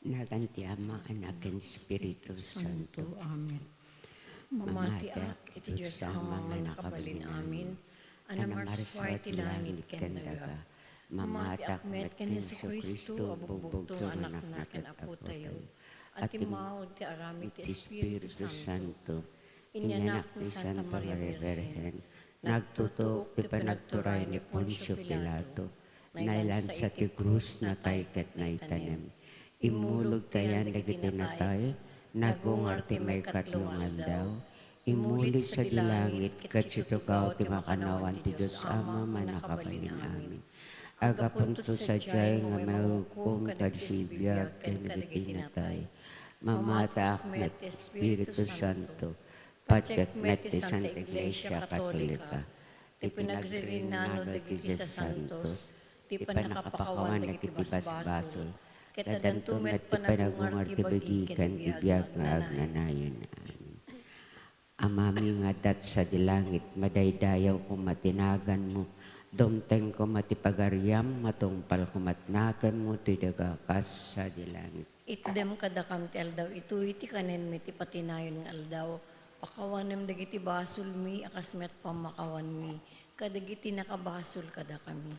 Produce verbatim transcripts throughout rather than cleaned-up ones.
Nagan ti Ama, Anak, ken Espiritu Santo. Amen. Mamatiak iti Dios Ama a mannakabalin amin, a namarsua iti langit ken daga. Mamatiak met ken Jesu-Cristo a bugbugtong Anakna ken Apotayo, a timmawa ti aramid ti Espiritu Santo. Inyanak ni Santa Maria Birhen, nagtutuok ti panagturay ni Poncio Pilato, nailansa ti krus, natay ket naitanem. Immulog ti ayan dagiti natay, nagungar ti maikatlo nga aldaw. Immuli sadi langit ket situgaw ti makannawan ti Dios Ama a mannakabalin amin. Aggapunto sadiay nga maiukom kadagiti biag ken dagiti natay. Mamatiak met ti Espiritu Santo, patiek met ti Santa Iglesia Katolika, ti pinagririnano dagiti sasantos, ti pannakapakawan dagiti basbasol, ket addanto met ti panagungar ti bagi ken ti biag nga agnanayon. Amen. Amami nga adda sadi langit, madaydayaw koma ti naganmo, dumteng koma ti pagariam, matungpal koma ti nakemmo, ti daga kas sadi langit. Itdem kadakam ti aldaw itoy ti kanenmi ti patinayon nga aldaw. Pakawanem dagiti basolmi a kas met pammakawanmi kadagiti nakabasol kadakami.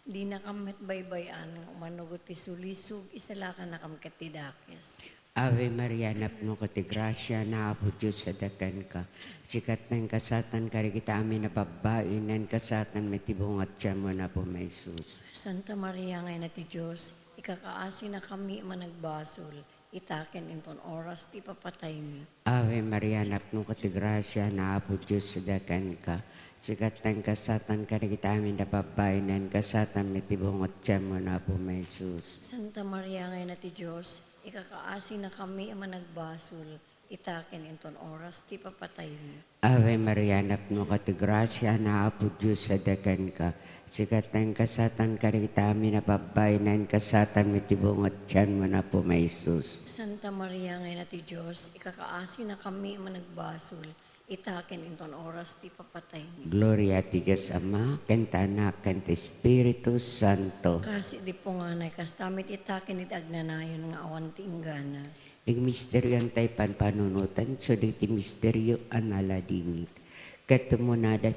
Dinakam met baybay-an nga umanugot ti sulisog, isalakannakam ket ti dakes. Ave Maria, napnoka ti grasia, ni Apo Dios adda kenka. Sika ti nainkasatanka dagiti amin a babbai, nainkasatanmi ti bunga ti tianmo, ni Apomi a Jesus. Santa Maria nga Ina ti Dios, ikakaasinakami a managbasol, ita ken inton oras ti ipapataymi. Ave Maria, napnoka ti grasia, ni Apo Dios adda kenka. Sika ti nainkasatanka dagiti amin a babbai, nainkasatanmi ti bunga ti tianmo, ni Apomi a Jesus. Santa Maria nga Ina ti Dios, ikakaasinakami a managbasol, ita ken inton oras ti ipapataymi. Ave Maria, napnoka ti grasia, ni Apo Dios adda kenka. Sika ti nainkasatanka dagiti amin a babbai, nainkasatanmi ti bunga ti tianmo, ni Apomi a Jesus. Santa Maria nga Ina ti Dios, ikakaasinakami a managbasol, ita ken inton oras ti ipapataymi. Gloria ti Dios Ama, ken ti Anak, ken ti Espiritu Santo. Kas idi punganay, kasta met ita ken iti agnanayon nga awan ti inggana. Iti misterio ti panpanunotan, isu dagiti misterio a naladingit. Ket tumunada,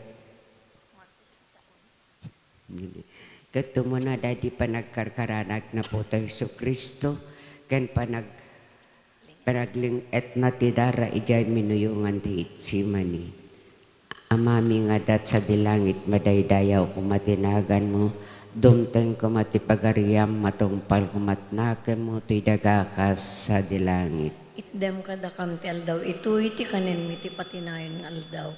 ket tumunada di panagkarkaranag ni Apotayo Jesu-Cristo, ken panag-, panagling-etna ti dara idiay minuyongan ti Getsemani. Amami nga adda sadi langit, madaydayaw koma ti naganmo, dumteng koma ti pagariam, matungpal koma ti nakemmo, ti daga kas sadi langit. Itdem kadakam ti aldaw itoy ti kanenmi ti patinayon nga aldaw.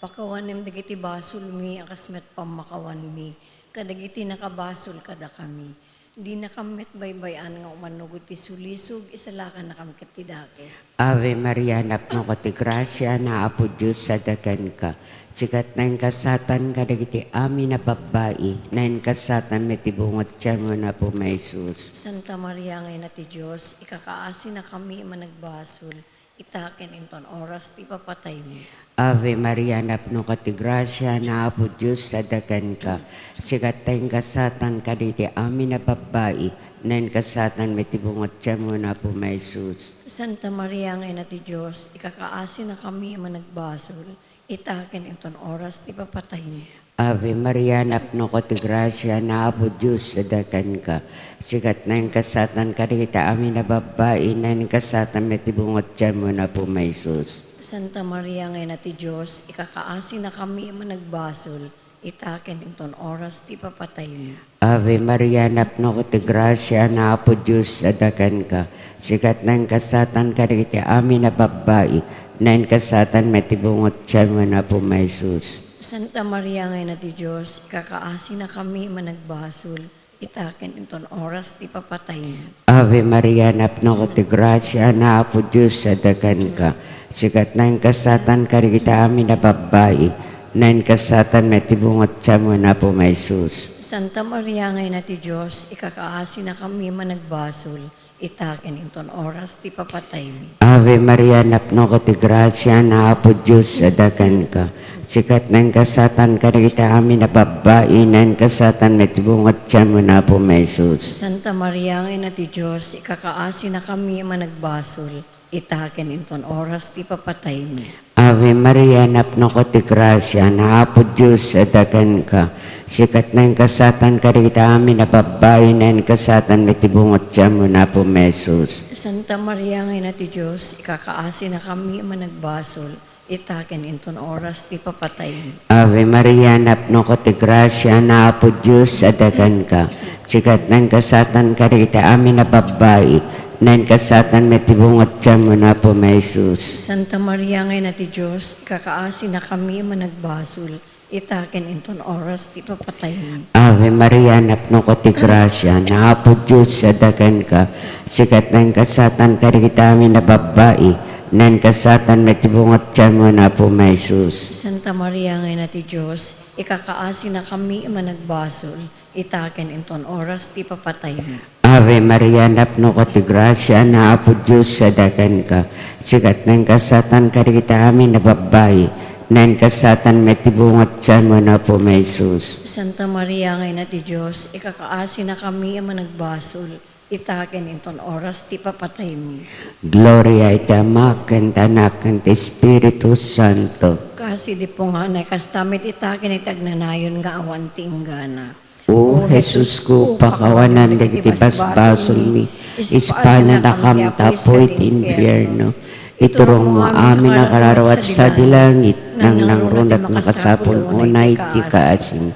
Pakawanem dagiti basolmi a kas met pammakawanmi kadagiti nakabasol kadakami. Dinakam met baybay-an nga umanugot ti sulisog, isalakannakam ket ti dakes. Ave Maria, napnoka ti grasia, ni Apo Dios adda kenka. Sika ti nainkasatanka dagiti amin a babbai, nainkasatanmi ti bunga ti tianmo, ni Apomi a Jesus. Santa Maria nga Ina ti Dios, ikakaasinakami a managbasol, ita ken inton oras ti ipapataymi. Ave Maria, napnoka ti grasia, ni Apo Dios adda kenka. Sika ti nainkasatanka dagiti amin a babbai, nainkasatanmi ti bunga ti tianmo, ni Apomi a Jesus. Santa Maria nga Ina ti Dios, ikakaasinakami a managbasol, ita ken inton oras ti ipapataymi. Ave Maria, napnoka ti grasia, ni Apo Dios adda kenka. Sika ti nainkasatanka dagiti amin a babbai, nainkasatanmi ti bunga ti tianmo, ni Apomi a Jesus. Santa Maria nga Ina ti Dios, ikakaasinakami a managbasol, ita ken inton oras ti ipapataymi. Ave Maria, napnoka ti grasia, ni Apo Dios adda kenka. Sika ti nainkasatanka dagiti amin a babbai, nainkasatanmi ti bunga ti tianmo, ni Apomi a Jesus. Santa Maria nga Ina ti Dios, ikakaasinakami a managbasol, ita ken inton oras ti ipapataymi. Ave Maria, napnoka ti grasia, ni Apo Dios adda kenka. Sika ti nainkasatanka dagiti amin a babbai, nainkasatanmi ti bunga ti tianmo, ni Apomi a Jesus. Santa Maria nga Ina ti Dios, ikakaasinakami a managbasol, ita ken inton oras ti papataymi. Ave Maria, napnoka ti grasia, ni Apo Dios adda kenka. Sika ti naingasatan kadagiti amin a babbai, naingasatan met ti bunga ti tianmo, ni Apo Jesus. Santa Maria nga Ina ti Dios, ikakaasinakami a managbasol, ita ken inton oras ti papataymi. Ave Maria, napnoka ti grasia, ni Apo Dios adda kenka. Sika ti naingasatan kadagiti amin a babbai, naingasatan met ti bunga ti tianmo, ni Apo Jesus. Santa Maria nga Ina ti Dios, ikakaasinakami a managbasol, ita ken inton oras ti papataymi. Ave Maria, napnoka ti grasia, ni Apo Dios adda kenka. Sika ti naingasatan kadagiti amin a babbai, naingasatan met ti bunga ti tianmo, ni Apo Jesus. Santa Maria nga Ina ti Dios, ikakaasinakami a managbasol, ita ken inton oras ti papataymi. Ave Maria, napnoka ti grasia, ni Apo Dios adda kenka. Sika ti naingasatan kadagiti amin a babbai, naingasatan met ti bunga ti tianmo, ni Apo Jesus. Santa Maria nga Ina ti Dios, ikakaasinakami a managbasol, ita ken inton oras ti papataymi. Ave Maria, napnoka ti grasia, ni Apo Dios adda kenka. Sika ti naingasatan kadagiti amin a babbai, naingasatan met ti bunga ti tianmo, ni Apo Jesus. Santa Maria nga Ina ti Dios, ikakaasinakami a managbasol, ita ken inton oras ti papataymi. Gloria iti Ama, ken ti Anak, ken ti Espiritu Santo. Kas idi punganay, kasta met ita ken iti agnanayon nga awan ti inggana. O Jesusko, pakawanam dagiti basbasolmi, ispalanakam ta apuy ti infierno. Iturongmo amin a kararuat sadi langit, nangnangruna ti makasapul unay ti kaasim.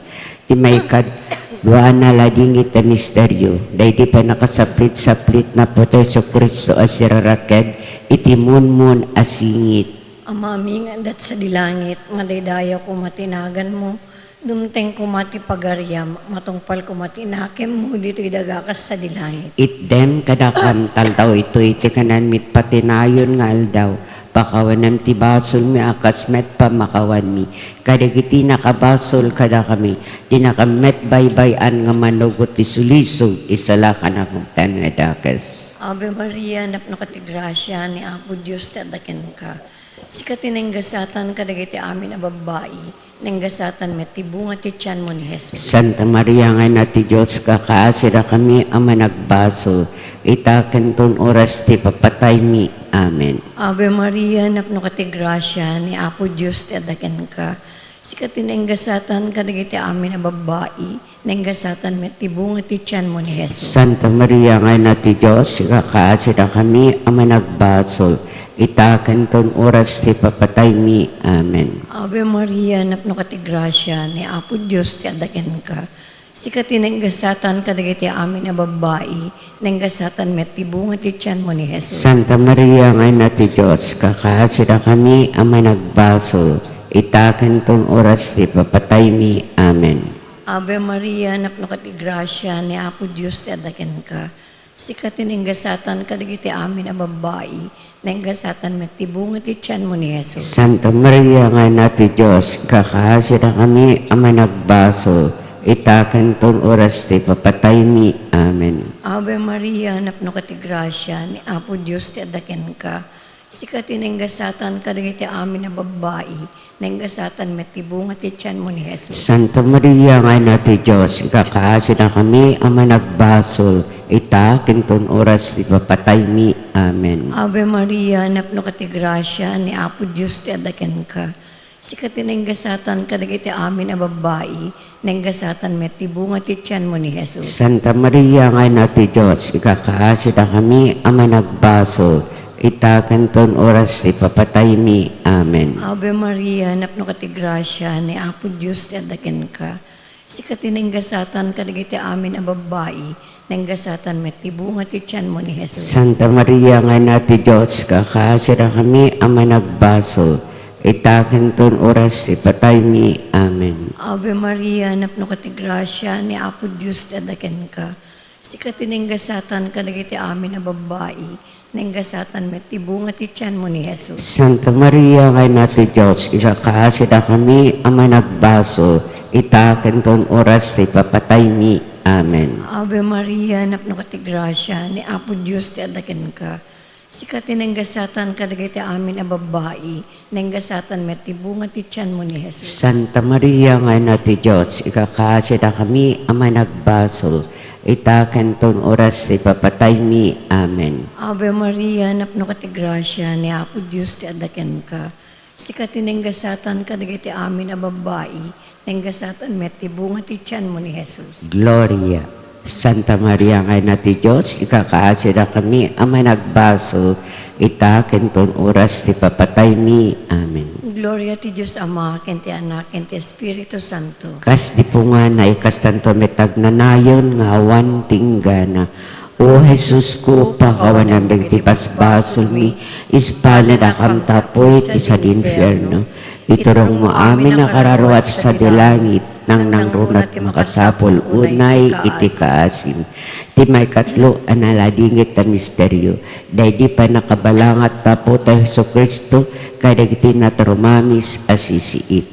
Ti maikadua a ladingit a misterio, daydi pannakasaplitsaplitna ni Apo Jesu-Cristo a siraraken iti munmun a singit. Amami nga adda sadi langit, madaydayaw koma ti naganmo, dumteng koma ti pagariam, matungpal koma ti nakemmo ditoy daga kas sadi langit. Itdem kadakam, taldaw itoy ti kananmi iti patinayon nga aldaw. Pakawanam ti basolmi a kas met pannakawanmi kadagiti nakabasol kadakami. Dinakam met baybay-an nga manugot ti sulisog, isalakanakam ta nga dakes. Ave Maria, napnoka ti grasia, ni Apo Dios ti adda kenka. Sika ti naingasatan kadagiti amin a babbai, naingasatan met ti bunga ti tianmo ni Jesus. Santa Maria nga Ina ti Dios, ikakaasidakami a managbasol, ita ken ton oras ti papataymi. Amen. Ave Maria, napnoka ti grasia, ni Apo Dios ti adda kenka. Sika ti naingasatan kadagiti amin a babbai, naingasatan met ti bunga ti tianmo ni Jesus. Santa Maria nga Ina ti Dios, ikakaasidakami a managbasol, ita ken ton oras ti papataymi. Amen. Ave Maria, napnoka ti grasia, ni Apo Dios ti adda kenka. Sika ti naingasatan kadagiti amin a babbai, naingasatan met ti bunga ti tianmo ni Jesus. Santa Maria nga Ina ti Dios, ikakaasidakami a managbasol, ita ken ton oras ti papataymi. Amen. Ave Maria, napnoka ti grasia, ni Apo Dios ti adda kenka. Sika ti naingasatan kadagiti amin a babbai, naingasatan met ti bunga ti tianmo ni Jesus. Santa Maria nga Ina ti Dios, ikakaasidakami a managbasol, ita ken ton oras ti papataymi. Amen. Ave Maria, napnoka ti grasia, ni Apo Dios ti adda kenka. Sika ti naingasatan kadagiti amin a babbai, naingasatan met ti bunga ti tianmo ni Jesus. Santa Maria nga Ina ti Dios, ikakaasidakami a managbasol, ita ken ton oras ti papataymi. Amen. Ave Maria, napnoka ti grasia, ni Apo Dios ti adda kenka. Sika ti naingasatan kadagiti amin a babbai, naingasatan met ti bunga ti tianmo ni Jesus. Santa Maria nga Ina ti Dios, ikakaasidakami a managbasol, ita ken ton oras ti papataymi. Amen. Ave Maria, napnoka ti grasia, ni Apo Dios ti adda kenka. Sika ti naingasatan kadagiti amin a babbai, naingasatan met ti bunga ti tianmo ni Jesus. Santa Maria nga Ina ti Dios, ikakaasidakami a managbasol, ita ken ton oras ti pataymi. Amen. Ave Maria, napnoka ti grasia, ni Apo Dios ti adda kenka. Sika ti naingasatan kadagiti amin a babbai, naingasatan met ti bunga ti tianmo ni Jesus. Santa Maria nga Ina ti Dios, ikakaasidakami a managbasol, ita ken ton oras ti papataymi. Amen. Ave Maria, napnoka ti grasia, ni Apo Dios ti adda kenka. Sika ti naingasatan kadagiti amin a babbai, naingasatan met ti bunga ti tianmo ni Jesus. Santa Maria nga Ina ti Dios, ikakaasidakami a managbasol, ita ken ton oras ti ipapataymi. Amen. Ave Maria, napnoka ti grasia, ni Apo Dios ti adda kenka. Sika ti naingasatan kadagiti amin a babbai, naingasatan met ti bunga ti tianmo ni Jesus. Gloria. Santa Maria nga Ina ti Dios, ikakaasidakami a managbasol, ita ken ton oras ti ipapataymi. Amen. Gloria ti Dios Ama, ken ti Anak, ken ti Espiritu Santo. Kas di pungana, ikastanto met agnanayon nga awan ti inggana. O Jesusko, pakawanam dagiti basbasolmi, ispalenakam ta apuy ti sad infierno. Iturongmo amin a kararuat sadi langit, nangnangruna ti makasapul unay iti kaasim. Ti maikatlo a naladingit a misterio, daydi pannakabalangat ti Apotayo Jesu-Cristo kadagiti naturumamis a sisiit.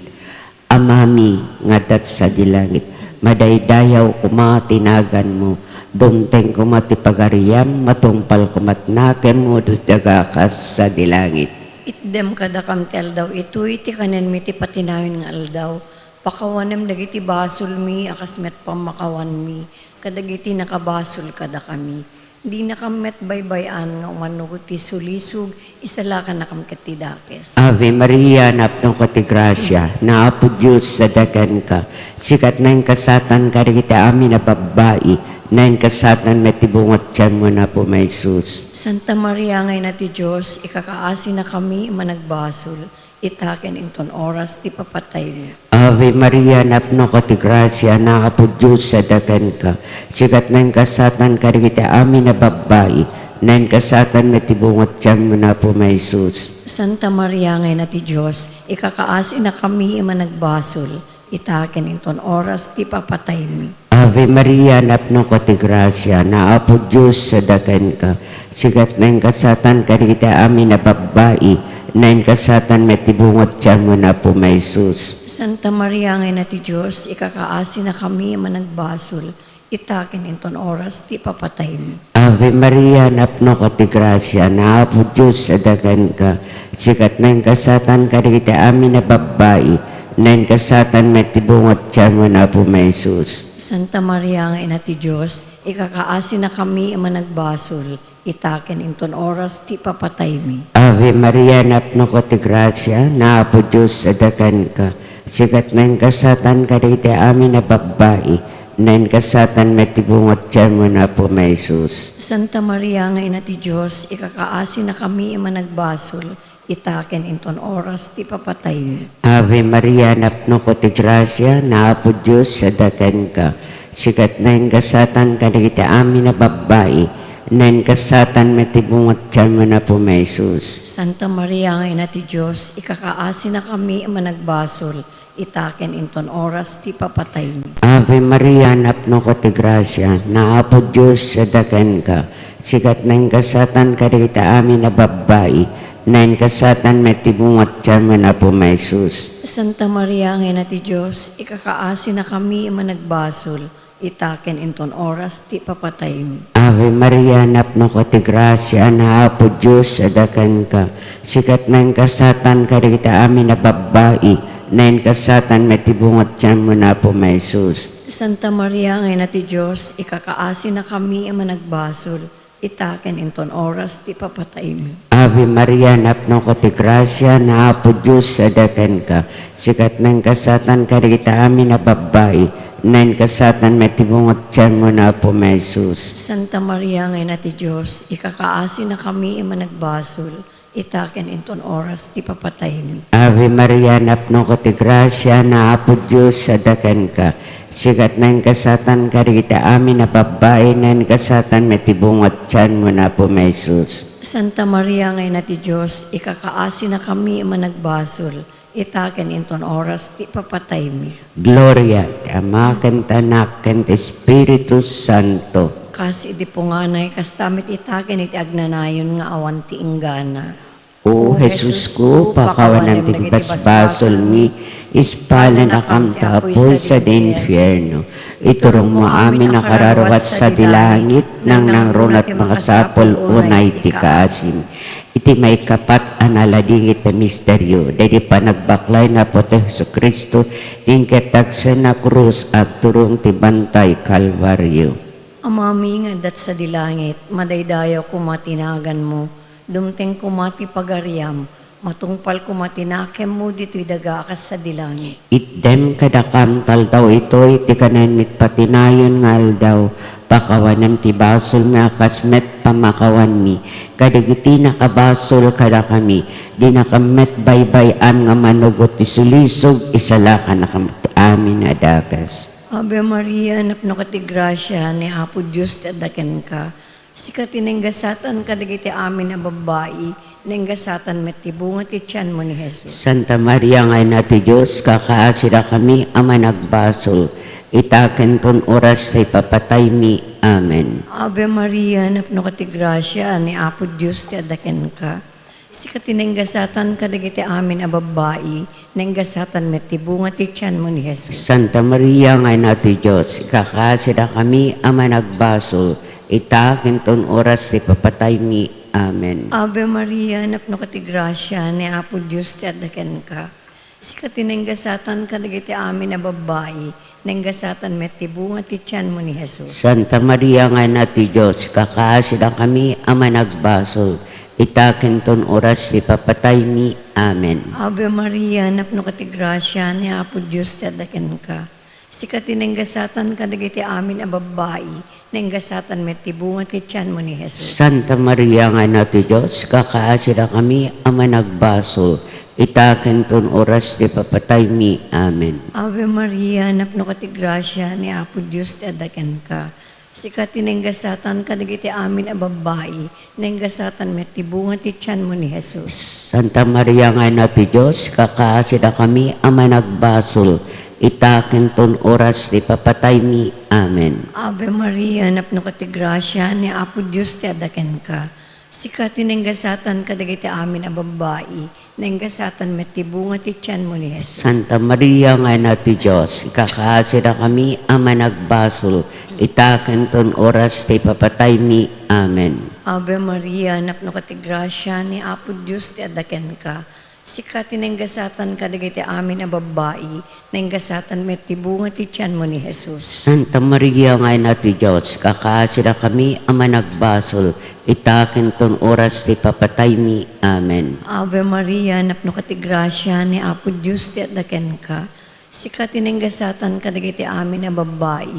Amami nga adda sadi langit, madaydayaw koma ti naganmo, dumteng koma ti pagariam, matungpal koma ti nakemmo, dagdagaka sadi langit. Itdem kadakam ti aldaw itoy ti kanenmi ti patinayon nga aldaw. Pakawanem dagiti basolmi a kas met pammakawanmi kadagiti nakabasol kadakami. Dinakam met baybay-an nga umano ti sulisog, isalakanakam ket ti dakes. Ave Maria, napnoka ti grasia, ni Apo Dios adda kenka. Sika ti naingasatan kadagiti amin a babbai, naingasatan met ti bunga ti tianmo, ni Apo Jesus. Santa Maria nga Ina ti Dios, ikakaasinakami a managbasol, ita ken inton oras ti papataymi. Ave Maria, napnoka ti grasia, ni Apo Dios adda kenka. Sika ti naingasatan kadagiti amin a babbai, naingasatan met ti bunga ti tianmo, ni Apo Jesus. Santa Maria nga Ina ti Dios, ikakaasinakami a managbasol, ita ken inton oras ti papataymi. Ave Maria, napnoka ti grasia, ni Apo Dios adda kenka. Sika ti naingasatan kadagiti amin a babbai, naingasatan met ti bunga ti tianmo, ni Apo Jesus. Santa Maria nga Ina ti Dios, ikakaasinakami a managbasol, ita ken inton oras ti papataymi. Ave Maria, napnoka ti grasia, ni Apo Dios adda kenka. Sika ti naingasatan kadagiti amin a babbai, naingasatan met ti bunga ti tianmo, ni Apo Jesus. Santa Maria nga Ina ti Dios, ikakaasinakami a managbasol, ita ken inton oras ti papataymi. Ave Maria, napnoka ti grasia, ni Apo Dios adda kenka. Sika ti naingasatan kadagiti amin a babbai, naingasatan met ti bunga ti tianmo, ni Apo Jesus. Santa Maria nga Ina ti Dios, ikakaasinakami a managbasol, ita ken inton oras ti papataymi. Ave Maria, napnoka ti grasia, ni Apo Dios adda kenka. Sika ti naingasatan kadagiti amin a babbai, naingasatan met ti bunga ti tianmo, ni Apo Jesus. Santa Maria nga Ina ti Dios, ikakaasinakami a managbasol, ita ken inton oras ti papataymi. Ave Maria, napnoka ti grasia, ni Apo Dios adda kenka. Sika ti naingasatan kadagiti amin a babbai, naingasatan met ti bunga ti tianmo, ni Apo Jesus. Santa Maria nga Ina ti Dios, ikakaasinakami a managbasol, ita ken inton oras ti papataymi. Ave Maria, napnoka ti grasia, ni Apo Dios adda kenka. Sika ti naingasatan kadagiti amin a babbai, naingasatan met ti bunga ti tianmo, ni Apo Jesus. Santa Maria nga Ina ti Dios, ikakaasinakami a managbasol, ita ken inton oras ti papataymi. Ave Maria, napnoka ti grasia, ni Apo Dios adda kenka. Sika ti naingasatan kadagiti amin a babbai, naingasatan met ti bunga ti tianmo, ni Apo Jesus. Santa Maria nga Ina ti Dios, ikakaasinakami a managbasol, ita ken inton oras ti papataymi. Ave Maria, napnoka ti grasia, ni Apo Dios adda kenka. Sika ti naingasatan kadagiti amin a babbai, naingasatan met ti bunga ti tianmo, ni Apo Jesus. Santa Maria nga Ina ti Dios, ikakaasinakami a managbasol, ita ken inton oras ti papataymi. Gloria ti Ama, ken ti Anak, ken ti Espiritu Santo. Kas idi punganay, kasta met ita ken iti agnanayon nga awan ti inggana. O Jesusko, pakawanem ti basbasolmi, ispalanakam ti apuy sadi infierno. Iturongmo amin a kararuat sadi langit, nangnangruna ti makasapul unay ti kaasim. Iti maikapat a naladingit a misterio, daydi panagbaklay ni Apo Jesu-Cristo, ti inket tagsen a krus, agturong ti bantay Kalbario. Amami nga adda sadi langit, madaydayaw koma ti naganmo, dumteng koma ti pagariam, matungpal koma ti nakemmo ditoy daga a kas sadi langit. Itdem kadakam ti aldaw itoy ti kanenmi ti patinayon nga aldaw, pakawanem ti basolmi a kas met pamakawanmi kadagiti nakabasol kadakami, dinakam met baybay-an nga manugot ti sulisog, isalakanakam ti amin a dakes. Ave Maria, napnoka ti grasia, ni Apo Dios ti adda kenka. Sika ti naingasatan kadagiti amin a babbai, naingasatan met ti bunga ti tianmo ni Jesus. Santa Maria nga Ina ti Dios, kakaasirakami a managbasol, ita kenton oras ti ipapataymi. Amen. Ave Maria, napnoka ti grasia, ni Apo Dios ti adda kenka. Sika ti naingasatan kadagiti amin a babbai, naingasatan met ti bunga ti tianmo ni Jesus. Santa Maria nga Ina ti Dios, ikakaasidakami a managbasol, ita kenton oras ti papataymi. Amen. Ave Maria, napnoka ti grasia, ni Apo Dios ti adda kenka. Sika ti naingasatan kadagiti amin a babbai, naingasatan met ti bunga ti tianmo ni Jesus. Santa Maria nga Ina ti Dios, kakaasidankami a managbasol, ita kenton oras ti papataymi. Amen. Ave Maria, napnoka ti grasia, ni Apo Dios ti adda kenka. Sika ti naingasatan kadagiti amin a babbai, naingasatan met ti bunga ti tianmo ni Jesus. Santa Maria nga Ina ti Dios, kakaasidankami a managbasol, ita kenton oras ti papataymi. Amen. Ave Maria, napnoka ti grasia, ni Apo Dios ti adda kenka. Sika ti naingasatan kadagiti amin a babbai, naingasatan met ti bunga ti tianmo ni Jesus. Santa Maria nga Ina ti Dios, kakaasidankami a managbasol, ita kenton oras ti papataymi. Amen. Ave Maria, napnoka ti grasia, ni Apo Dios ti adda kenka. Sika ti naingasatan kadagiti amin a babbai, naingasatan met ti bunga ti tianmo ni Jesus. Santa Maria nga Ina ti Dios, ikakaasidakami a managbasol, ita kenton oras ti papataymi. Amen. Ave Maria, napnoka ti grasia, ni Apo Dios ti adda kenka. Sika ti naingasatan kadagiti amin a babbai, naingasatan met ti bunga ti tianmo ni Jesus. Santa Maria nga Ina ti Dios, kakaasidankami a managbasol, ita kenton oras ti papataymi. Amen. Ave Maria, napnoka ti grasia, ni Apo Dios ti adda kenka. Sika ti naingasatan kadagiti amin a babbai,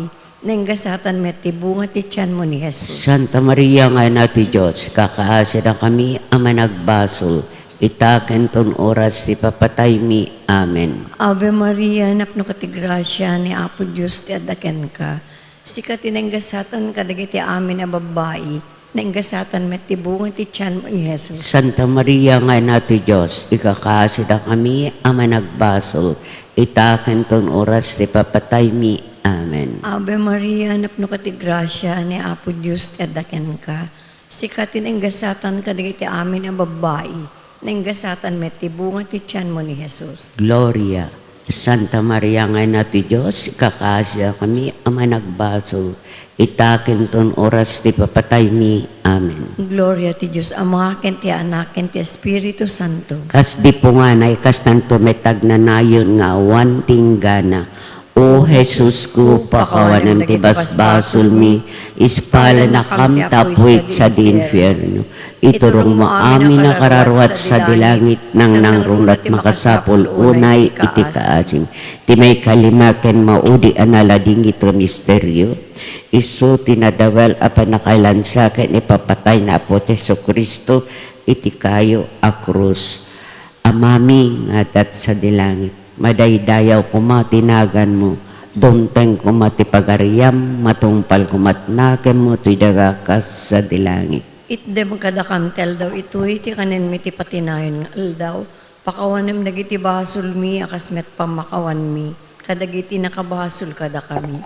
naingasatan met ti bunga ti tianmo ni Jesus. Santa Maria nga Ina ti Dios, kakaasidankami a managbasol, ita kenton oras ti papataymi. Amen. Ave Maria, napnoka ti grasia, ni Apo Dios ti adda kenka. Sika ti naingasatan kadagiti amin a babbai, naingasatan met ti bunga ti tianmo ni Jesus. Santa Maria nga Ina ti Dios, ikakaasidakami a managbasol, ita kenton oras ti papataymi. Amen. Ave Maria, napnoka ti grasia, ni Apo Dios ti adda kenka. Sika ti naingasatan kadagiti amin a babbai, naingasatan met ti bunga ti tianmo ni Jesus. Gloria. Santa Maria nga Ina ti Dios, ikakaasidakami a managbasol, ita kenton oras ti papataymi. Amen. Gloria ti Dios Ama, ken ti Anak, ken ti Espiritu Santo. Kas di punganay, kastanto met agnanayon nga awan tinggana. O Jesusko, pakawanem ti basbasolmi, ispalanakam ta apuy sadi infierno. Iturongmo amin a kararuat sadi langit, nangnangruna ti makasapul unay iti kaasim. Ti maikalima ken maudi a naladingit a misterio, isu ti nadawel a pannakailansa ken ipapatay ni Apo Jesu-Cristo iti kayo a krus. Amami nga adda sadi langit, madaydayaw koma ti naganmo, dumteng koma ti pagariam, matungpal koma ti nakemmo toy daga kas sadi langit. Itdem kadakam ti aldaw itoy ti kanenmi ti patinayon nga aldaw, pakawanem dagiti basolmi a kas met pammakawanmi kadagiti nakabasol kadakami.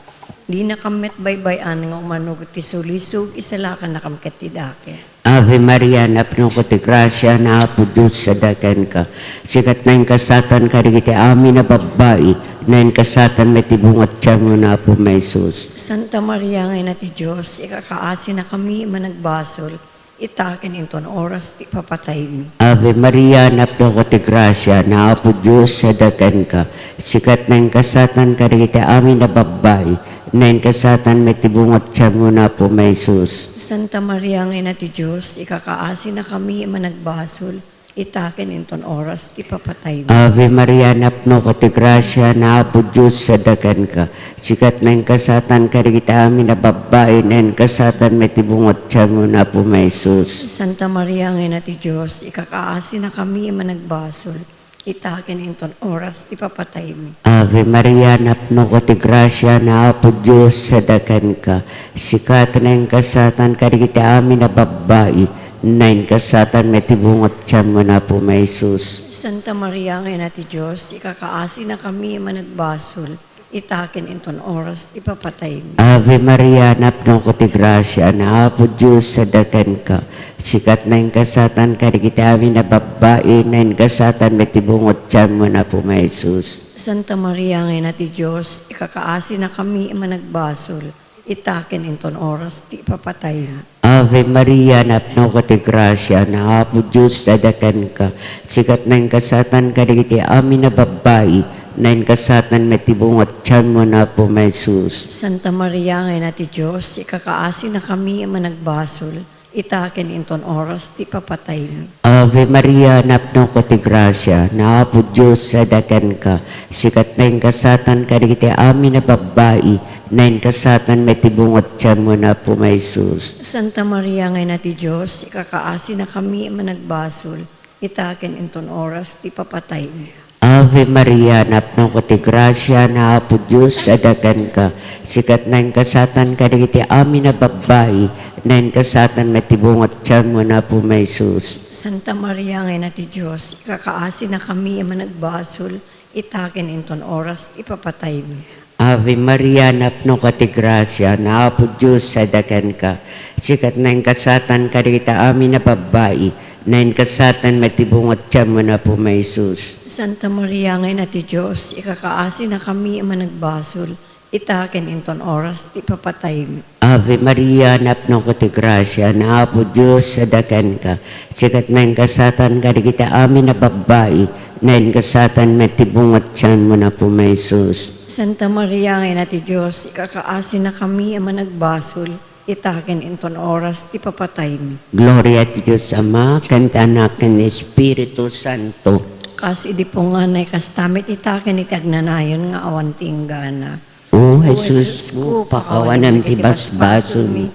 Dinakam met baybay-an nga umannurot ti sulisog, isalakannakam ket ti dakes. Ave Maria, napnoko ti grasia, ni Apo Dios sida kenka. Sika ti nainkasaatan kadagiti amin a babbai, nainkasaatan met ti bunga ti tianmo, ni Apo mi Jesus. Santa Maria nga Ina ti Dios, ikakaasinakami a managbasol, ita ken inton oras ti ipapataymi. Ave Maria, napnoko ti grasia, ni Apo Dios sida kenka. Sika ti nainkasaatan kadagiti amin a babbai, nainkasaatan met ti bunga ti tianmo, ni Apo mi Jesus. Santa Maria nga Ina ti Dios, ikakaasinakami a managbasol, ita ken inton oras ti ipapataymi. Ave Maria, napnoko ti grasia, ni Apo Dios sida kenka. Sika ti nainkasaatan kadagiti amin a babbai, nainkasaatan met ti bunga ti tianmo, ni Apo mi Jesus. Santa Maria nga Ina ti Dios, ikakaasinakami a managbasol, ita ken inton oras ti ipapataymi. Ave Maria, napnoko ti grasia, ni Apo Dios sida kenka. Sika ti nainkasaatan kadagiti amin a babbai, nainkasaatan met ti bunga ti tianmo, ni Apo mi Jesus. Santa Maria nga Ina ti Dios, ikakaasinakami a managbasol, ita ken inton oras ti ipapataymi. Ave Maria, napnoko ti grasia, ni Apo Dios sida kenka. Sika ti nainkasaatan kadagiti amin a babbai, nainkasaatan met ti bunga ti tianmo, ni Apo mi Jesus. Santa Maria nga Ina ti Dios, ikakaasinakami a managbasol, ita ken inton oras ti ipapataymi. Ave Maria, napnoko ti grasia, ni Apo Dios sida kenka. Sika ti nainkasaatan kadagiti amin a babbai, nainkasaatan met ti bunga ti tianmo, ni Apo mi Jesus. Santa Maria nga Ina ti Dios, ikakaasinakami a managbasol, ita ken inton oras ti ipapataymi. Ave Maria, napnoko ti grasia, ni Apo Dios sida kenka. Sika ti nainkasaatan kadagiti amin a babbai, nainkasaatan met ti bunga ti tianmo, ni Apo mi Jesus. Santa Maria nga Ina ti Dios, ikakaasinakami a managbasol, ita ken inton oras ti ipapataymi. Ave Maria, napnoko ti grasia, ni Apo Dios sida kenka. Sika ti nainkasaatan kadagiti amin a babbai, nainkasaatan met ti bunga ti tianmo, ni Apo mi Jesus. Santa Maria nga Ina ti Dios, ikakaasinakami a managbasol, ita ken inton oras ti ipapataymi. Ave Maria, napnoka ti grasia, ni Apo Dios sida kenka. Sika ti nainkasaatan kadagiti amin a babbai, nainkasaatan met ti bunga ti tianmo, ni Apo mi Jesus. Santa Maria nga Ina ti Dios, ikakaasinakami a managbasol, ita ken inton oras ti ipapataymi. Ave Maria, napnoka ti grasia, ni Apo Dios sida kenka. Sika ti nainkasaatan kadagiti amin a babbai, nainkasaatan met ti bunga ti tianmo, ni Apo mi Jesus. Santa Maria nga Ina ti Dios, ikakaasinakami a managbasol, ita ken inton oras ti ipapataymi. Gloria ti Dios Ama, ken ti Anak, ken Espiritu Santo. Kas idi punganay, kasta met ita ken iti agnanayon nga awan ti inggana. O Jesus ko, pakawanam ti basbasolmi,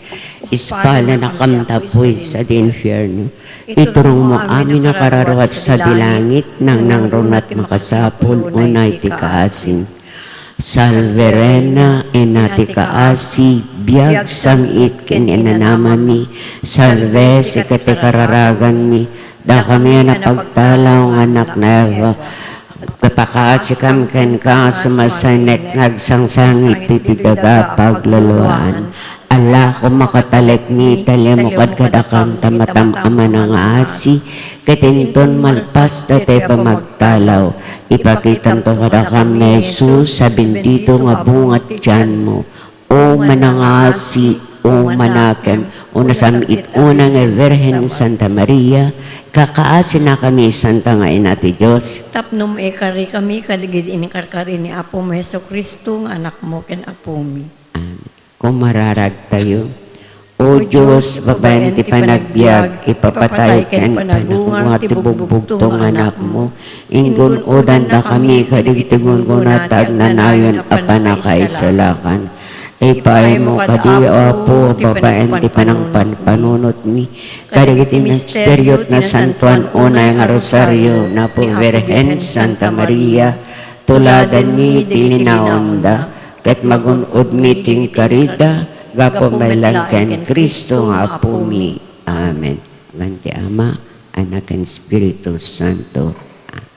ispalanakam ta puy sadi infierno. Iturongmo amin a kararua sadi langit, nangnangruna ti makasapul, unay ti kaasim. Salve Reina, Ina ti kaasi, biag, sam-it ken inanamami. Salve, sika ti kararaganmi, dakami a napagtalaw nga annak ni Eva. Napakaasikam kenka, sumasanek nga agsangsangit iti daga a pagluluaan. Ala, koma katalekmi, talimo kadkadakam, ta matam a manangaasi, ket inton malpas daytoy pamagtalaw, ipakitanto kadakam ni Jesus a bendito nga bunga ti tianmo. O manangaasi, o manakem, o nasam-it unay nga Birhen Santa Maria, kakaasinakami, Santa nga Ina ti Dios. Tapno maikarikami kadagiti inkarkari ni Apomi Jesu-Cristo nga Anakmo ken Apomi. Amen. Kumararagtayo. O Dios, babaen ti panagbiag, ipapatay ken panagungar ti bugbugto nga Anakmo, ingun-odannakami kadagiti gunggona ti agnanayon a pannakaisalakan. Ipaaymo kadi, O Apo, babaen ti panangpanpanunotmi kadagiti misterio ti Nasantoan unay nga Rosario ni Apo Birhen Santa Maria, tuladanmi ti linaonda, ket magun-odmi ti inkarida gapu met laeng ken Cristo nga Apomi. Amen. Ken ti Ama, Anak, ken Espiritu Santo. Amen.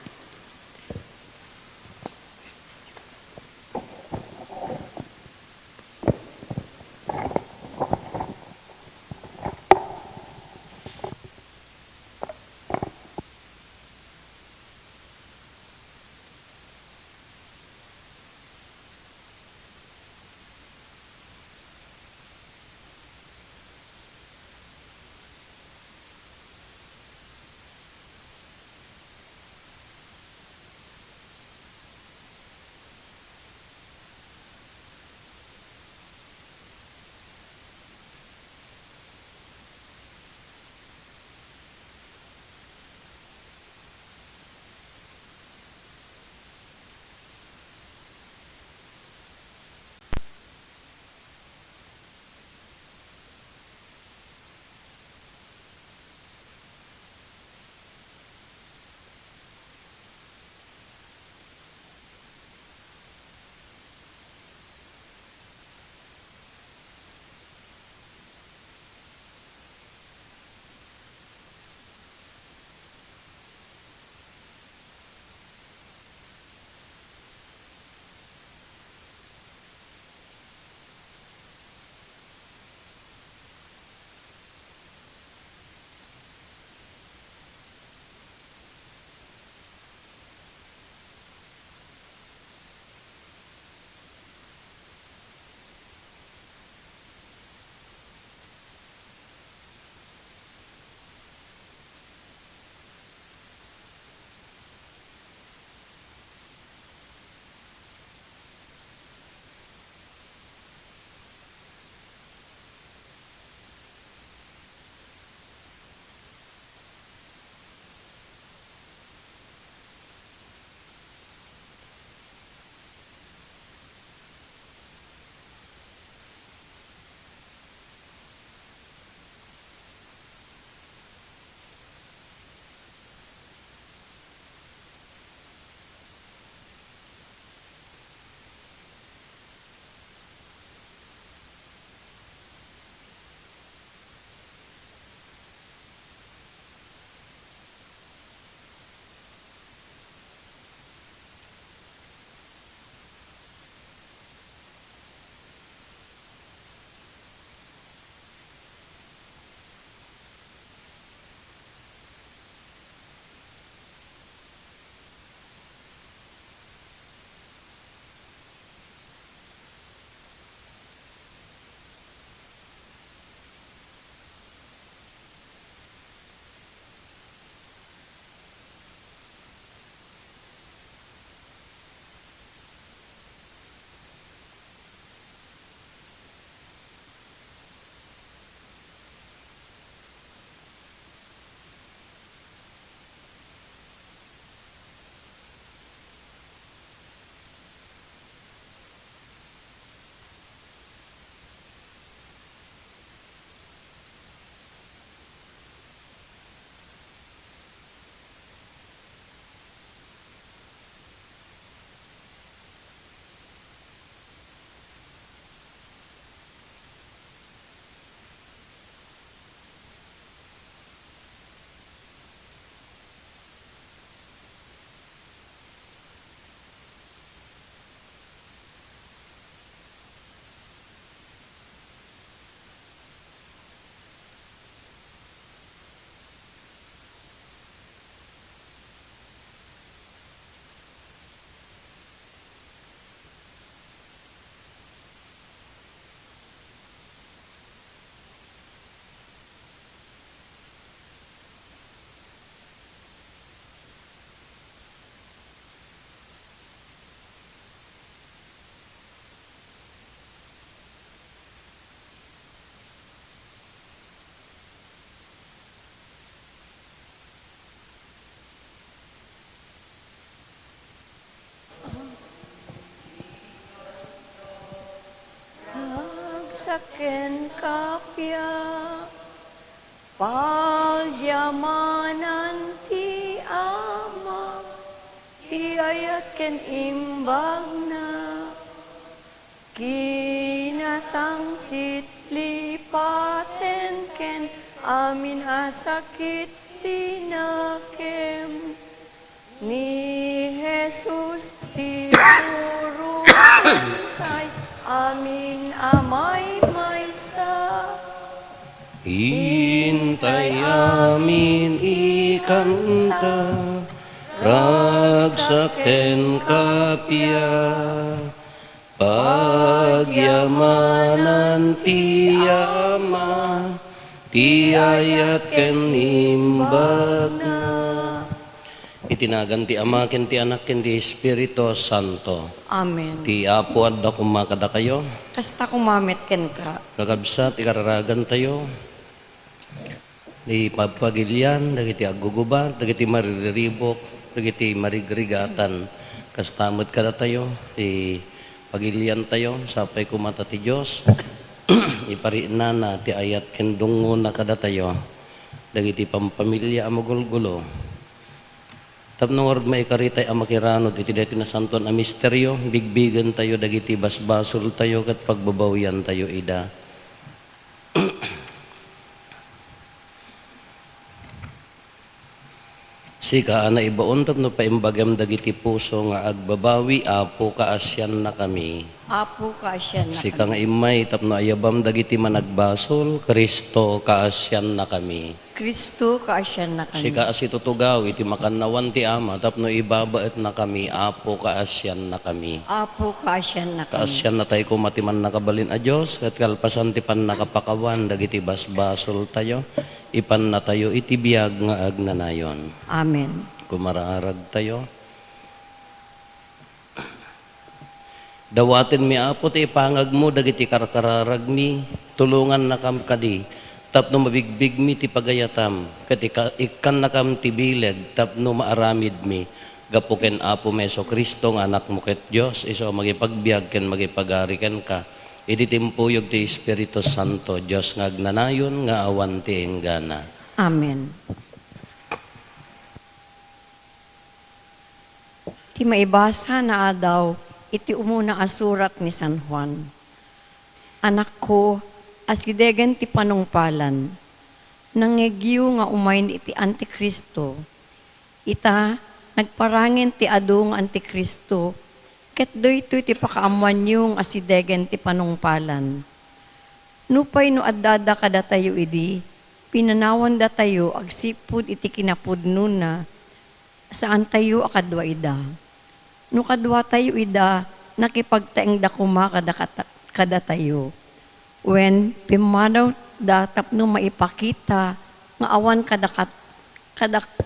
ken kappia. Pagyamanan ti Ama, ti ayat ken imbagna. Kinatangsit lipaten ken amin a sakit ti nakem. Ni Jesus ti turuan tay amin a maymaysa. Intay amin ikanta, ragsak ken kappia. Pagyamanan ti Ama, ti ayat ken imbagna. Iti nagan ti Ama, ken ti Anak, ken ti Espiritu Santo. Amen. Ti Apo adda koma kadakayo. Kasta koma met kenka. Kakabsat, ikararagantayo. Di pagpagilian dagiti aggugubat, dagiti maririribuk, dagiti marigrigatan. Kasta met kadatayo, ti pagiliantayo, sapay koma ta ti Dios, iparinnana ti ayat ken dungngona kadatayo, dagiti pampamilia a magulgulo. Tapno ngarud maikaritay a makiranod iti daytoy nasantoan a misterio, bigbigentayo dagiti basbasoltayo ket pagbabawiantayo ida. Sika a naibaon tapno paimbagem dagiti puso nga agbabawi, Apo, kaasiannakami. Apo, kaasiannakami. Sika nga immay tapno ayabam dagiti managbasol, Cristo, kaasiannakami. Cristo, kaasiannakami. Sika a situtugaw iti makannawan ti Ama tapno ibabaetnakami, Apo, kaasiannakami. Apo, kaasiannakami. Kaasiannatay koma ti Mannakabalin a Dios, ket kalpasan ti pannakapakawan dagiti basbasoltayo, ipannatayo iti biag nga agnanayon. Amen. Kumararagtayo. Dawatenmi, Apo, ti ipangagmo dagiti karkararagmi, tulongannakam kadi tapno mabigbigmi ti pagayatam, ket ika-, ikkannakam ti bileg tapno maaramidmi gapu ken Apomi Jesu-Cristo nga Anakmo ket Dios, isu a mangipagbiag ken mangipagari kenka iti timpuyog ti Espiritu Santo, Dios nga agnanayon nga awan ti inggana. Amen. Ti maibasa naadaw iti umuna a surat ni San Juan. Anakko, asidegen ti panungpalan. Nangngegyo nga umayen iti Antikristo. Ita, nagparangen ti adu nga Antikristo, ket daytoy ti pakaammoanyo nga asidegen ti panungpalan. Nupay no addada kadatayo idi, pinanawandatayo agsipud iti kinapudnona, saantayo a kadua ida. No kaduatayo ida, nakipagtaengda koma kada-, kada-, kadatayo. Wen, pimmanawda tapno maipakita nga awan kadakat-, kadak-,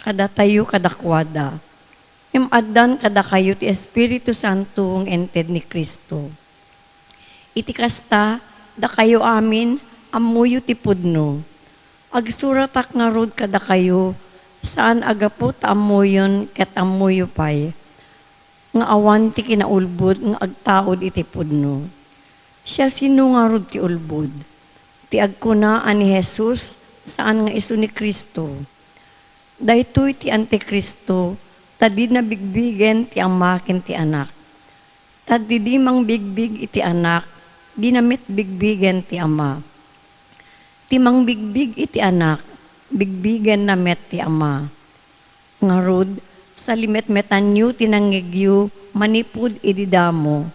kadatayo kadakuada. Ngem addan kadakayo ti Espiritu Santo nga inted ni Cristo. Iti kasta, dakayo amin, ammoyo ti pudno. Agsuratak ngarud kadakayo, saan a gapu ta ammoyon ket ammoyo pay, nga awan ti kinaulbod nga agtaud iti pudno. Siasino ngarud ti ulbod? Ti agkuna a ni Jesus, saan nga isu ni Cristo. Daytoy ti Antikristo, ta dina bigbigen ti Ama ken ti Anak. Ta didi mangbigbig iti Anak, dina met bigbigen ti Ama. Ti mangbigbig iti Anak, bigbigenna met ti Ama. Ngarud, salimetmetanyo ti nangngegyo manipud idi damo.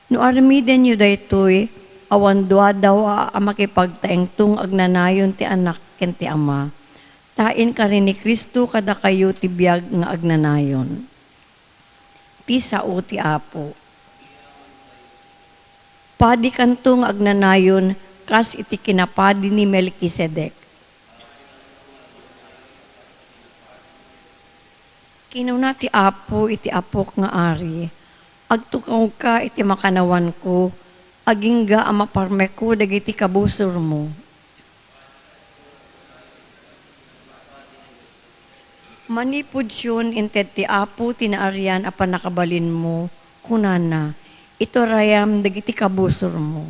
No aramidenyo daytoy, awan duadawa a makipagtaengto nga agnanayon ti Anak ken ti Ama. Ta inkari ni Cristo kadakayo ti biag nga agnanayon. Ti sao ti Apo. Padikanto nga agnanayon kas iti kinapadi ni Melkisedek. Kinuna ti Apo iti apok nga ari, "Agtungawka iti makanawanko, agingga a maparmekko dagiti kabusormo." Manipud Sion, inted ti Apo ti naarian a pannakabalinmo, kunana, Iturayam dagiti kabusormo.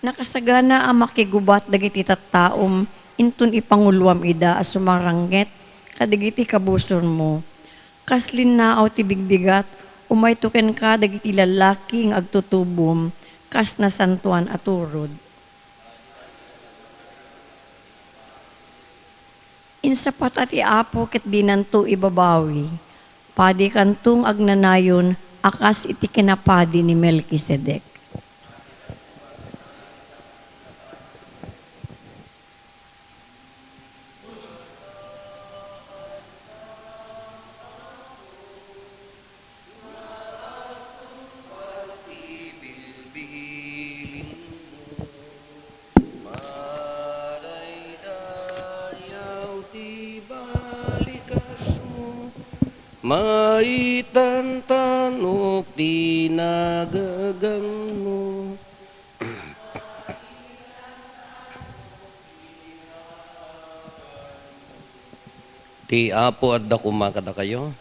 Nakasagana a makigubat dagiti tattaom inton ipanguloam ida a sumaranget kadagiti kabusormo. Kas linnaaw ti bigbigat, umayto kenka dagiti lallaki nga agtutubom kas nasantoan a turod. Insapata ti Apo ket dinanto ibabawi. Padikanto nga agnanayon a kas iti kinapadi ni Melkisedek. Madaydayaw ti balikasmo, maitantanok ti nagagangmo. Ti Apo adda koma kadakayo.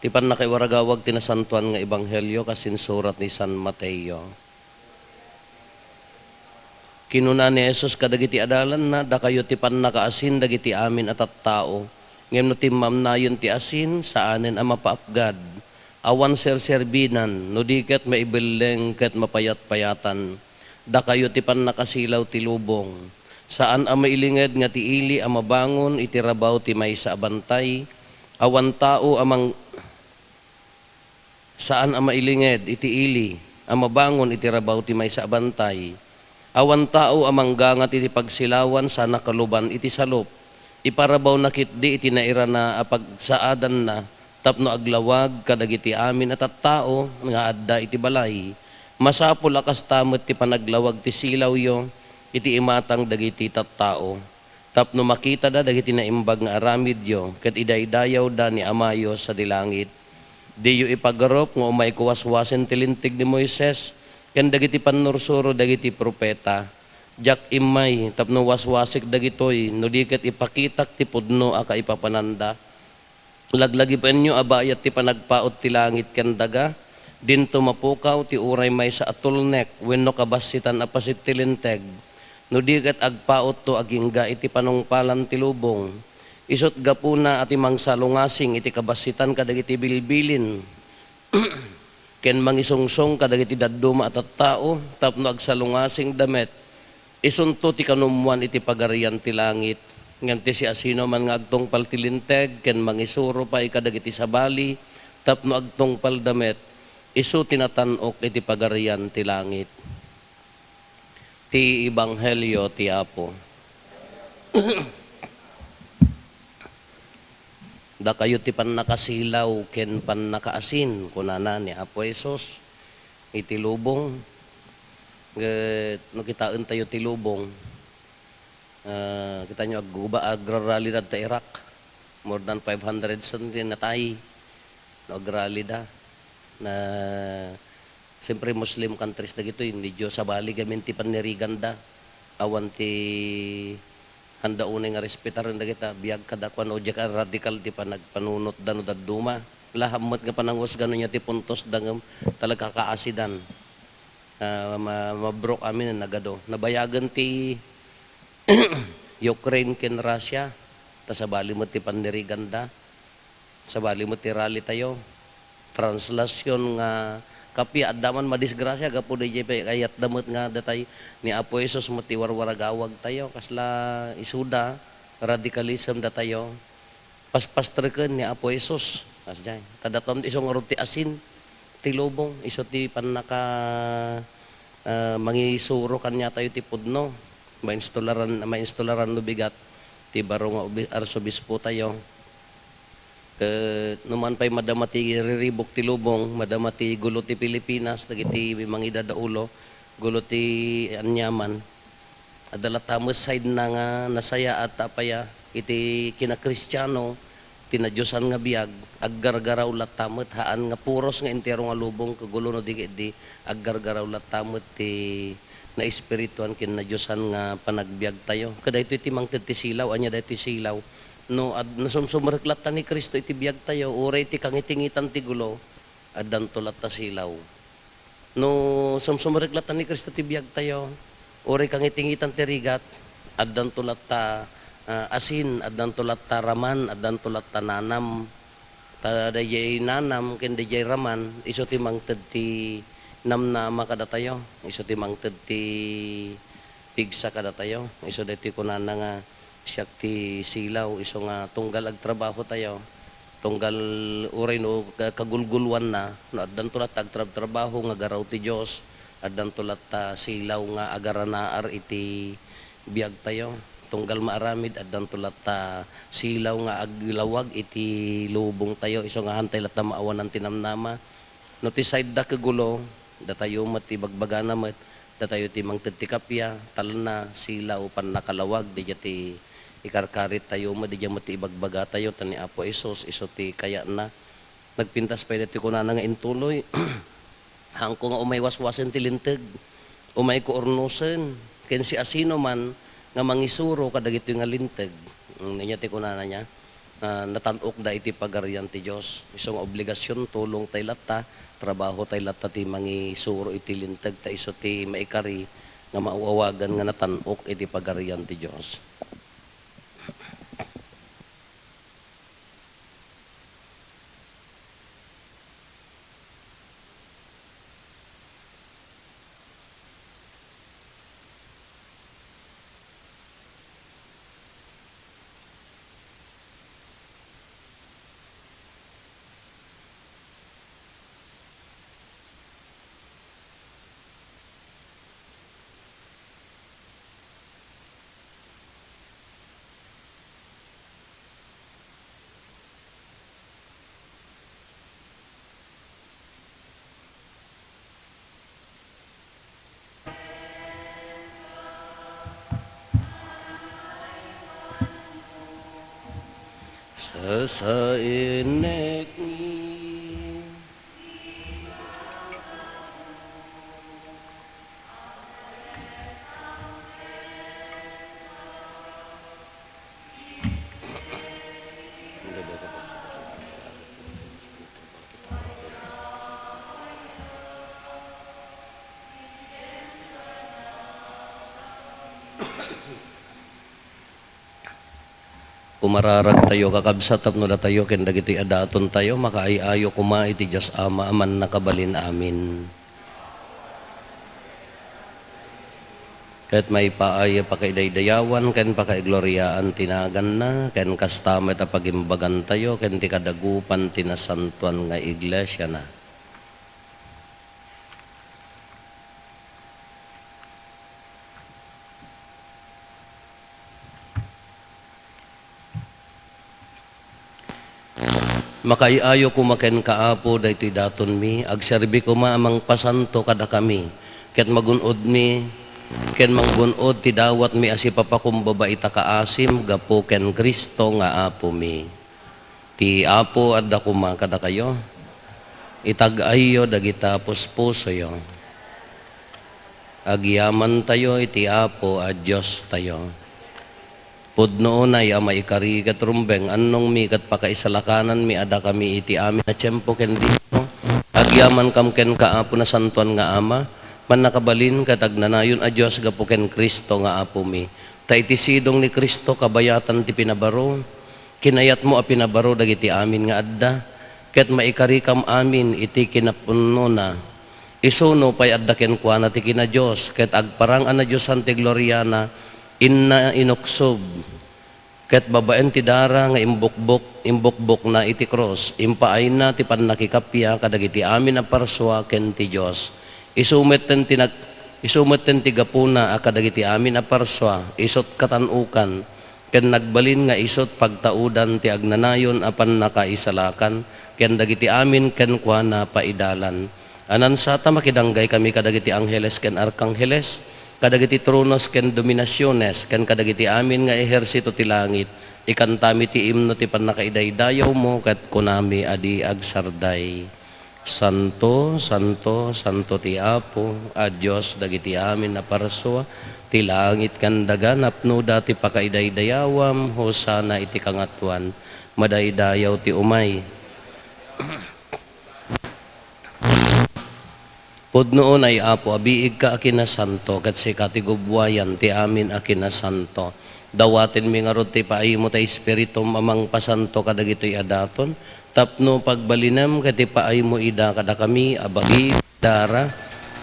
Ti pannakaiwaragawag ti nasantoan nga ebanghelio kas insurat ni San Mateo. Kinuna ni Jesus kadagiti adalanna, "Dakayo ti pannakaasin dagiti amin a tattao, ngem no timmamnayon ti asin, saanen a mapaapgad. Awan serserbinan, no di ket maibelleng ket mapayatpayatan. Dakayo ti pannakasilaw ti lubong. Saan a mailinged nga ti ili a mabangon iti rabaw ti maysa a bantay. Awan tao a mang-, saan a mailinged iti ili a mabangon iti rabaw ti maysa a bantay. Awan tao a manggangat iti pagsilawan sana kaluban iti salup. Iparabawna ketdi iti nairana a pagsaadanna tapno aglawag kadagiti amin a tattao nga adda iti balay. Masapul a kasta met ti panaglawag ti silawyo iti imatang dagiti tattao, tapno makitada dagiti naimbag nga aramidyo ket idaydayawda ni Amayo sadi langit. Diyo ipagarup nga umayko waswasen ti Linteg ni Moises ken dagiti pannursuro dagiti profeta. Diak immay tapno waswasek dagitoy, no di ket ipakitak ti pudno a kaipapananda. Laglagipenyo a bayat ti panagpaut ti langit ken daga, dinto mapukaw ti uray maysa a tulnek wenno kabassitan a pasit ti Linteg, no di ket agpautto agingga iti panungpalan ti lubong. Isut' gapuna a ti mangsalungasing iti kabassitan kadagiti bilbilin ken mangisungsong kadagiti dadduma a tattao tapno agsalungasingda met. Isunto ti kanummuan iti Pagarian ti Langit. Ngem ti siasinoman nga agtungpal ti Linteg ken mangisuro pay kadagiti sabali tapno agtungpalda met, isu ti natan-ok iti Pagarian ti Langit." Ti Ebanghelio ti Apo. "Dakayo ti pannakasilaw ken pannakaasin," kunana ni Apo Jesus iti lubong. Ket no kitaentayo ti lubong, ah, kitaenyo, agguba-, agrarally da ta Iraq. More than five hundred san ti natay no agrally da. Na, siyempre, Muslim countries dagitoy, medyo sabali gamin ti panniriganda. Awan ti handa unay nga respetaren dagita, biag kadakuan, o diak a radical ti panagpanunotda no dadduma. Laam met nga panangusga no ania ti puntosda ngem talaga kaasidan. Ah, ma-, mabrok amin a nagadu. Nabayagen ti Ukraine ken Russia, ta sabali met ti panniriganda. Sabali met ti rally tayo. Translation nga kappia, adda man madisgrasya gapu daydiay pay kayatda met nga datay ni Apo Jesus met ti warwaragawag tayo. Kasla isuda, radicalism datayo. Paspastreken ni Apo Jesus. Kasdiay. Ta daton isu ngarud ti asin ti lubong, isu ti pannaka, ah, mangisuro kaniatayo ti pudno. Mainstolaran, mainstolaran no bigat ti baro nga obi-, arsobispo tayo. Ket no man pay madama ti riribuk ti lubong, madama ti gulo ti Pilipinas, dagiti mangidadaulo, gulo ti aniaman. Adda latta met side-na nga nasayaat ta apaya iti kinakristiano, ti nadiosan nga biag, aggargaraw latta met, haan nga puros nga entero nga lubong ket gulo no di ket di aggargaraw latta met ti naespirituan ken nadiosan nga panagbiag tayo. Ket daytoy ti mangted ti silaw, ania daytoy silaw? No ad-, no sumsumrek latta ni Cristo iti biagtayo, uray ti kangitingitan ti gulo, addanto latta silaw. No sumsumrek latta ni Cristo ti biagtayo, uray kangitingitan ti rigat, addanto latta, ah, asin, addanto latta raman, addanto latta nanam. Ta daydiay nanam ken daydiay raman, isu ti mangted ti namnama kadatayo, isu ti mangted ti pigsa kadatayo. Isu daytoy kunana nga, "Siak ti silaw," isu nga tunggal agtrabahotayo, tunggal uray no ka-, kagulgulwanna, no addanto latta agtrabtrabaho nga garaw ti Dios, addanto latta silaw nga agaranaar iti biagtayo. Tunggal maaramid, addanto latta silaw nga aglawag iti lubongtayo, isu nga haantay latta maawanan ti namnama. No ti side da kagulo, datayo met ti bagbagana met, datayo ti mangted ti kappia, talna, silaw, pannakalawag, daydiay ti ikarkarittayo met, daydiay met ti ibagbagatayo, ta ni Apo Jesus, isu ti kayatna. Nagpintas pay daytoy kunana nga intuloy, "Haanko nga umay waswasen ti linteg, umay kuurnosen, ken siasinoman nga mangisuro kadagitoy nga linteg." Mm, ania ti kunana niya? Ah, natan-okda iti Pagarian ti Dios. Isu nga obligasion, tulongtay latta, trabahotay latta ti mangisuro iti linteg, ta isu ti maikari nga maawagan nga natan-ok iti Pagarian ti Dios. Sasainek. Umararagtayo, kakabsat, tapno datayo ken dagitoy a datontayo makaay-ayo koma iti Dios Ama a Mannakabalin. Amen. Ket maipaay a pakaidaydayawan ken pakaigloriaan ti naganna, ken kasta met a pagimbagantayo ken ti kadagupan ti nasantoan nga iglesiana. Makaay-ayo koma kenka, Apo, daytoy datonmi, agserbi koma a mangpasanto kadakami, ket magun-odmi, ken manggun-od ti dawatmi a sipapakumbaba ita kaasim gapu ken Cristo nga Apomi. Ti Apo adda koma kadakayo. Itag-ayyo dagita puspusoyo. Agyamantayo iti Apo a Diostayo. Pudno unay a maikari ket rumbeng, annongmi ket pakaisalakananmi a dakami iti amin a tiempo ken dimo. Agyamankam kenka, Apo, Nasantoan nga Ama, Mannakabalin ket Agnanayon a Dios gapu ken Cristo nga Apomi. Ta iti sidong ni Cristo kabayatan ti pinabaro, kinayatmo a pinabaro dagiti amin nga adda, ket maikarikam amin iti kinapudnona. Isu nupay adda kenkuana ti kina-Dios, ket agparang a nadiosan ti gloriana, inna inuksob, ket babaen ti dara nga imbukbok, imbukbokna iti krus, impaayna ti pannakikappia kadagiti amin a parsua ken ti Dios. Isu metten ti nag-, isu metten ti gapuna a kadagiti amin a parsua, isut' katan-okan, ken nagbalin nga isut' pagtaudan ti agnanayon a pannakaisalakan ken dagiti amin kenkuana paidalan. Ania sa ta makidanggay kami kadagiti angheles ken arkangheles, kadagiti tronos ken dominasiones, ken kadagiti amin nga ehersito ti langit, ikantami ti imno ti pannakaidaydayawmo ket kunami a di agsarday. Santo, santo, santo ti Apo a Dios dagiti amin a parsua, ti langit ken daga napnoda ti pakaidaydayawam. Hosanna iti kangatoan. Madaydayaw ti umay. Pudno unay, Apo, a biigka a kinasanto, ket sika ti gubbuayan ti amin a kinasanto. Dawatenmi ngarud ti paaymo ta Espiritum a mangpasanto kadagitoy a daton, tapno pagbalinem ket ipaaymo ida kadakami a bagi ti dara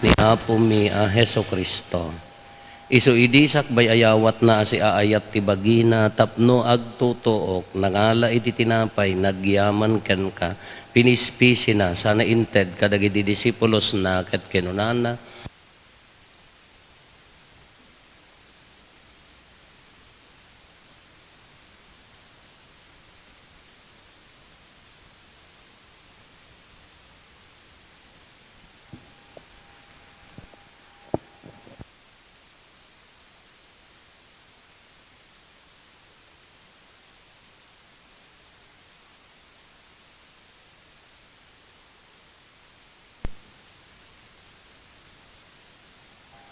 ni Apomi a Jesu-Cristo. Isu idi sakbay ayawatna a siaayat ti bagina tapno agtutuok, nangala iti tinapay, nagyaman kenka, pinispisina, sana inted kadagiti disipulosna ket kinunana,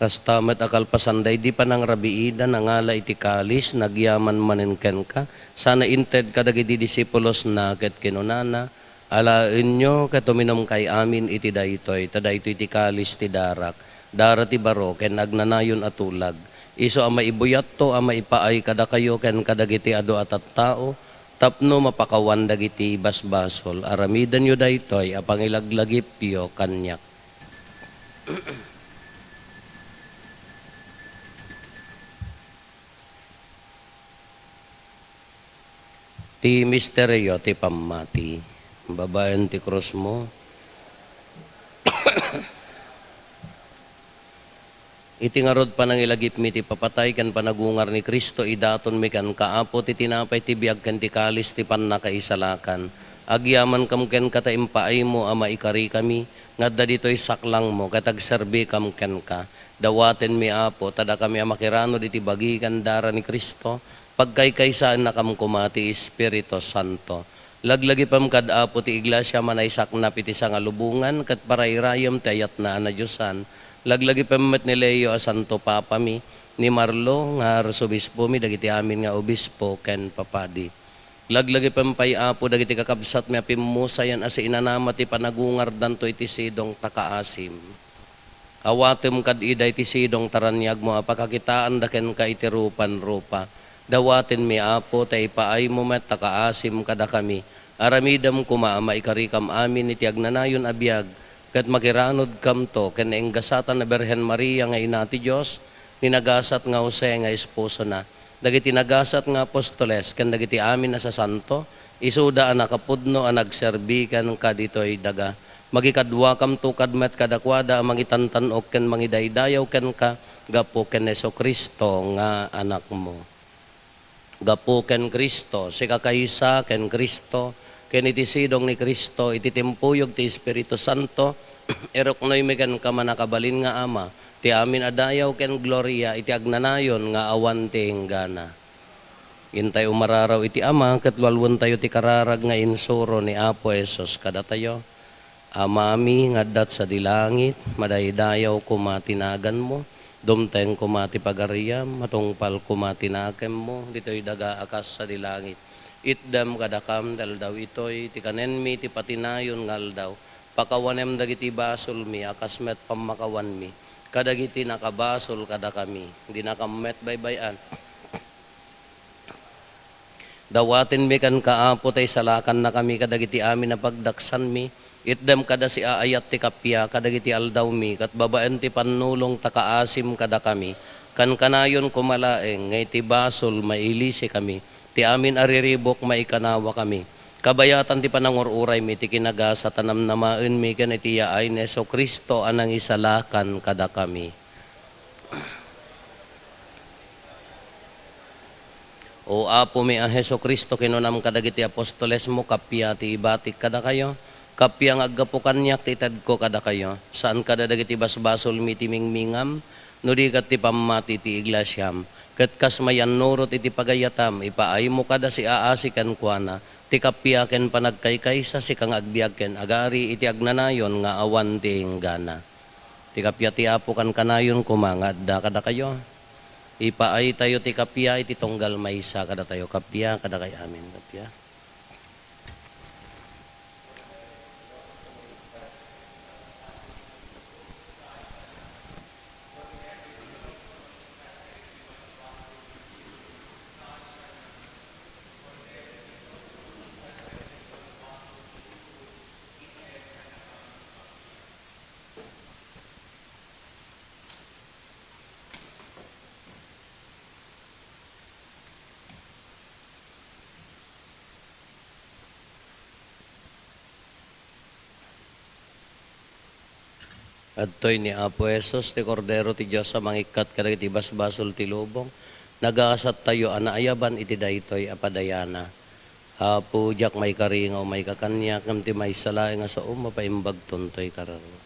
Kasta met a kalpasan daydi panangrabiida, nangala iti kalis, nagyaman manen kenka, sana inted kadagiti disipulosna ket kinunana, alaenyo ket uminumkay amin iti daytoy, ta daytoy ti kalis ti darak, dara ti baro ken agnanayon a tulag. Isu a maibuyatto a maipaay kadakayo ken kadagiti adu a tattao, tapno mapakawan dagiti basbasol. Aramidenyo daytoy a pangilaglagipyo kaniak. Ti misterio ti pammati. Babaen ti krusmo. Iti ngarud, panangilagipmi ti papatay ken panagungar ni Cristo, idatonmi kenka, Apo, ti tinapay ti biag ken ti kalis ti pannakaisalakan. Agyamankam kenka ta impaaymo a maikarikami nga adda ditoy saklangmo ket agserbikam kenka. Dawatenmi, Apo, ta dakami a makiranod iti bagi ken dara ni Cristo, pagkaykaysaennakam koma ti Espiritu Santo. Laglagipem kad Apo ti Iglesia a manaysaknap iti sangalubongan ket parayrayem ti ayatna a nadiosan. Laglagipem met ni Leo a Santo Papami, ni Marlo nga Arsobispomi, dagiti amin nga obispo ken papadi. Laglagipem pay, Apo, dagiti kakabsatmi a pimmusayan a siinanama ti panagungardanto iti sidong ta kaasim. Awatem kad ida iti sidong ta raniagmo a pakakitaanda kenka iti rupan-rupa. Dawatenmi, Apo, ta ipaaymo met ta kaasim kadakami. Aramidem koma a maikarikam amin iti agnanayon a biag, ket makiranodkamto ken nainggasatan a Birhen Maria nga Ina ti Dios, ni nagasat nga Jose nga esposona, dagiti nagasat nga apostoles, ken dagiti amin a sasanto, isuda a nakapudno a nagserbi kenka ditoy daga. Magikaduakamto kad met kadakuada a mangitantan-ok ken mangidaydayaw kenka gapu ken Jesu-Cristo nga Anakmo. Gapu ken Cristo, sika kaysa ken Cristo, ken iti sidong ni Cristo, iti timpuyog ti Espiritu Santo, iruknoymi kenka, mannakabalin nga Ama, ti amin a dayaw ken gloria iti agnanayon nga awan ti inggana. Intay umararaw iti Ama, ket lualuentayo ti kararag nga insuro ni Apo Jesus kadatayo. Amami nga adda sadi langit, madaydayaw koma ti naganmo, dumteng koma ti pagariam, matungpal koma ti nakemmo, ditoy daga a kas sadi langit. Itdem kadakam ti aldaw itoy, ti kanenmi ti patinayon nga aldaw. Pakawanem dagiti basolmi a kas met pammakawanmi kadagiti nakabasol kadakami. Dinakam met baybay-an. Dawatenmi kenka, Apo, ta isalakannakami kadagiti amin a pagdaksanmi. Itdem kada siaayat ti kappia kadagiti aldawmi, ket babaen ti pannulong ta kaasim kadakami. Kankanayon koma laeng nga iti basol mailisikami, ti amin a riribuk maikanawakami. Kabayatan ti panangur-uraymi ti kinagasat a namnamaenmi ken iti yaay ni Jesu-Cristo a nangisalakan kadakami. O Apomi a Jesu-Cristo, kinunam kadagiti apostolesmo, kappia ti ibatik kadakayo, kappia nga aggapu kaniak ti itedko kadakayo. Saan kada dagiti basbasolmi ti mingmingam, no di ket ti pammati ti iglesiam. Ket kas mayannurot iti pagayatam, ipaaymo kada siaasi kenkuana, Ti kappia ken panagkaykaysa, sika nga agbiag ken agari iti agnanayon nga awan ti inggana. Ti kappia ti Apo kankanayon koma nga adda kadakayo. Ipaaytayo ti kappia iti tunggal maysa kadatayo. Kappia kadakay amin. Kappia. Adtoy ni Apo Jesus, ti Kordero ti Dios a mangikkat kadagiti basbasol ti lubong. Nagasattayo a naayaban iti daytoy a padayana. Apo, diak maikaringaw maikakaniak, ngem ti maysa laeng a saom, mapaimbagton toy kararua.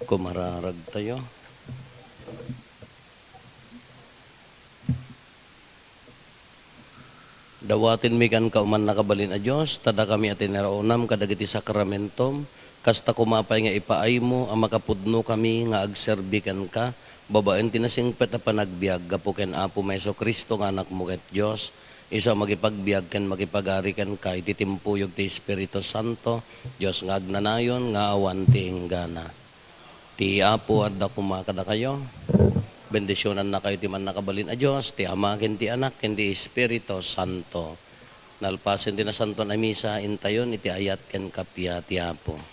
Kumararagtayo. Dawatenmi kenka, O mannakabalin a Dios, ta dakami a tinaraonam kadagiti sakramentom, kasta koma pay nga ipaaymo a makapudnokami nga agserbi kenka babaen ti nasingpet a panagbiag gapu ken Apomi Jesu-Cristo nga Anakmo ket Dios, isu a makipagbiag ken makipagari kenka iti timpuyog ti Espiritu Santo, Dios nga agnanayon nga awan ti inggana. Ti Apo adda koma kadakayo. Bendisionannakayo ti mannakabalin a Dios, ti Ama, ken ti Anak, ken ti Espiritu Santo. Nalpasen ti Nasantoan a Misa, intayon iti ayat ken kappia ti Apo.